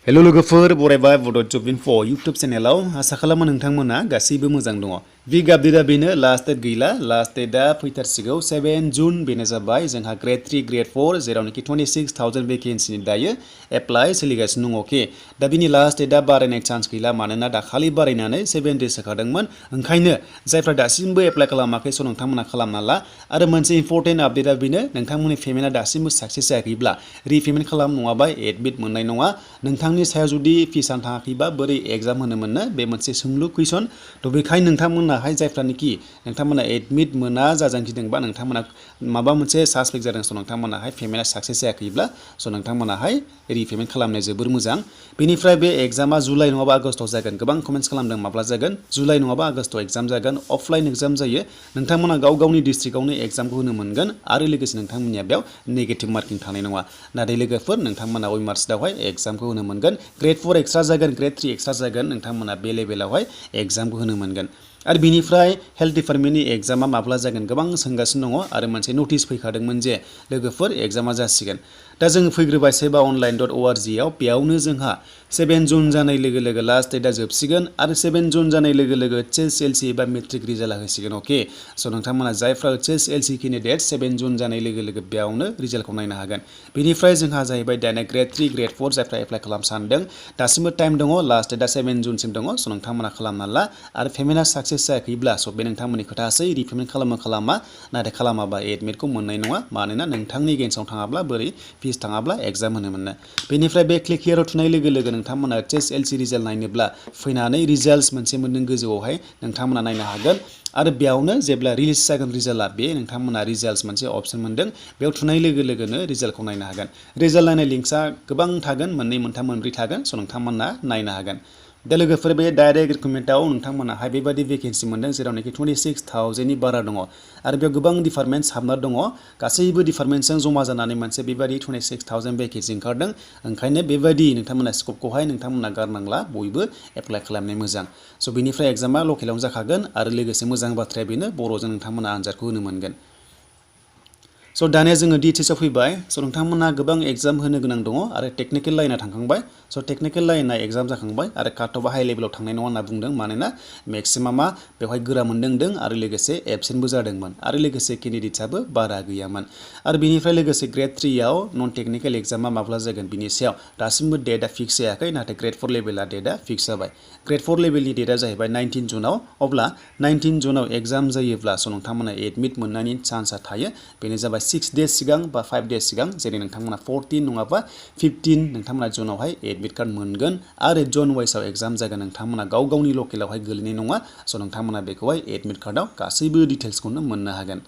Hello लोगोफोर बरायबाय बड' जब info YouTube चेनेलाव आसा खालामो नोंथांमोना गासैबो मोजां दङ। बिग आपडेटआ बेनो लास्ट डेट गैला लास्ट डेटआ फैथारसिगौ 7 जुन बेनो जाबाय जोंहा ग्रेड 3 ग्रेड 4 जेरावनोखि 26,000 भेकेन्सिनि दायो एप्लाइ सोलिगासिनो दङ अके दा बिनि लास्ट डेटआ बारायनाय चान्स गैला मानोना दाखालि बारायनानै 7 डेज होखादोंमोन ओंखायनो जायफ्रा दासिमबो एप्लाइ खालामाखै स' नोंथांमोना खालामना ला आरो मोनसे इम्पर्टेन्ट आपडेटआ बेनो नोंथांमोननि पेमेन्टआ दासिमबो साक्सेस जायाखैब्ला रिपेमेन्ट खालाम नङाबा एडमिट मोननाय नङा नोंथांनि सायाव जुदि फिस आनो थाङाखैबा बोरै एग्जाम होनो मोननो बे मोनसे सोंलु कुइसन थ' बेखायनो नोंथांमोनाहाय जायफ्रानोखि नोंथांमोना एडमिट मोना जाजांखिदोंबा नोंथांमोना माबा मोनसे सासपेक्ट जादों स' नोंथांमोनाहाय पेमेन्टआ साक्सेस जायाखैब्ला स' नोंथांमोनाहाय रिपेमेन्ट खालामनाया जोबोर मोजां बेनिफ्राय बे एग्जामा जुलाइ नङाबा आगस्टआव जागोन गोबां कमेन्ट्स खालामदों माब्ला जागोन जुलाइ नङाबा आगस्टआव एग्जाम जागोन अफलाइन एग्जाम जायो नोंथांमोना गाव गावनि डिस्ट्रिक्टआवनो एग्जामखौ होनो मोनगोन आरो लोगोसे नोंथांमोननिया बेयाव नेगेटिभ मार्किं थानाय नङा नाथाय लोगोफोर नोंथांमोना वेमार्सआवहाय एग्जामखौ होनो मोनगोन ग्रेड 4 एक्सट्रा जागोन ग्रेड 3 एक्सट्रा जागोन नोंथांमोना बे लेभेलावहाय एग्जामखौ होनो मोनगोन आरो बिनिफ्राय हेल्थ डिपार्टमेन्टनि एग्जामा माब्ला जागोन गोबां सोंगासिनो दङ आरो मोनसे नटिस फैखादोंमोन जे लोगोफोर एग्जामा जासिगोन दा जों फैग्रोबाय sebaonline.org आव बेयावनो जोंहा 7 जुन जानाय लोगो लोगो लास्ट डेटआ जोबसिगोन आरो 7 जुन जानाय लोगो लोगो HSLC एबा मेट्रिक रिजाल्टआ होसिगोन अके स' नोंथांमोना जायफ्रा HSLC केन्डिडेट 7 जुन जानाय लोगो लोगो बेयावनो रिजाल्टखौ नायनो हागोन बेनिफ्राय जोंहा जाहैबाय दाना ग्रेड 3 ग्रेड 4 जायफ्रा एप्लाइ खालाम सानदों दासिमबो टाइम दङ लास्ट डेटआ 7 जुनसिम दङ स' नोंथांमोना खालामना ला आरो पेमेन्टआ साक्सेस जायाखैब्ला स' बे नोंथांमोननि खोथासै रिपेमेन्ट खालामो खालामा नाथाय खालामाबा एडमिटखौ मोननाय नङा मानोना नोंथांनि एगेन्स्टआव थाङाब्ला बोरै फिस थाङाब्ला एग्जाम होनो मोननो बेनिफ्राय बे क्लिक हियरआव थुनाय लोगो लोगो नोंथांमोना HSLC रिजाल्ट नायनोब्ला फैनानै रिजाल्टस मोनसे मोनदों गोजौआवहाय नोंथांमोना नायनो हागोन आरो बेयावनो जेब्ला रिलिज जागोन रिजाल्टआ बे नोंथांमोना रिजाल्टस मोनसे अप्सन मोनदों बेयाव थुनाय लोगो लोगोनो रिजाल्टखौ नायनो हागोन रिजाल्ट नायनाय लिंक्सआ गोबां थागोन मोननै मोनथाम मोनब्रै थागोन स' नोंथांमोना नायनो हागोन दा लोगोफोर बे डाइरेक्ट रिक्रुटमेन्टआव नोंथांमोनाहाय बेबायदि भेकेन्सि मोनदों जेरावनोखि 26,000नि बारा दङ आरो बेयाव गोबां डिपार्टमेन्टस हाबना दङ गासैबो डिपार्टमेन्टजों जमा जानानै मोनसे बेबायदि 26,000 भेकेन्सि ओंखारदों ओंखायनो बेबायदि नोंथांमोना स्कपखौहाय नोंथांमोना गारनांला बयबो एप्लाइ खालामनाय मोजां स' बेनिफ्राय एग्जामा लकेलावनो जाखागोन आरो लोगोसे मोजां बाथ्राया बेनो बर'जों नोंथांमोना आनजादखौ होनो मोनगोन स' दानिया जोङो DHS आव फैबाय स' नोंथांमोना गोबां एग्जाम होनो गोनां दङ आरो टेक्निकेल लाइनआ थांखांबाय स' टेक्निकेल लाइनआ एग्जाम जाखांबाय आरो काटअफआ हाइ लेभेलाव थांनाय नङा होनना बुंदों मानोना मेक्सिमामा बेवहाय गोरा मोनदों आरो लोगोसे एबसेन्टबो जादोंमोन आरो लोगोसे केन्डिडेट्सआबो बारा गैयामोन आरो बेनिफ्राय लोगोसे ग्रेड 3 आव नन टेक्निकेल एग्जामा माब्ला जागोन बिनि सायाव दासिमबो डेटआ फिक्स जायाखै नाथाय ग्रेड 4 लेभेला डेटआ फिक्स जाबाय ग्रेड 4 लेभेलनि डेटआ जाहैबाय 19 जुनाव अब्ला 19 जुनाव एग्जाम जायोब्ला स' नोंथांमोना एडमिट मोननायनि चान्सआ थायो बेनो जाबाय 6 डेज सिगां बा 5 डेज सिगां जेरै नोंथांमोना 14 नङाबा 15 नोंथांमोना जुनावहाय एडमिट कार्ड मोनगोन आरो जन वाइसआव एग्जाम जागोन नोंथांमोना गाव गावनि लकेलावहाय गोलैनाय नङा स' नोंथांमोना बेखौहाय एडमिट कार्डआव गासैबो डिटेल्सखौनो मोननो हागोन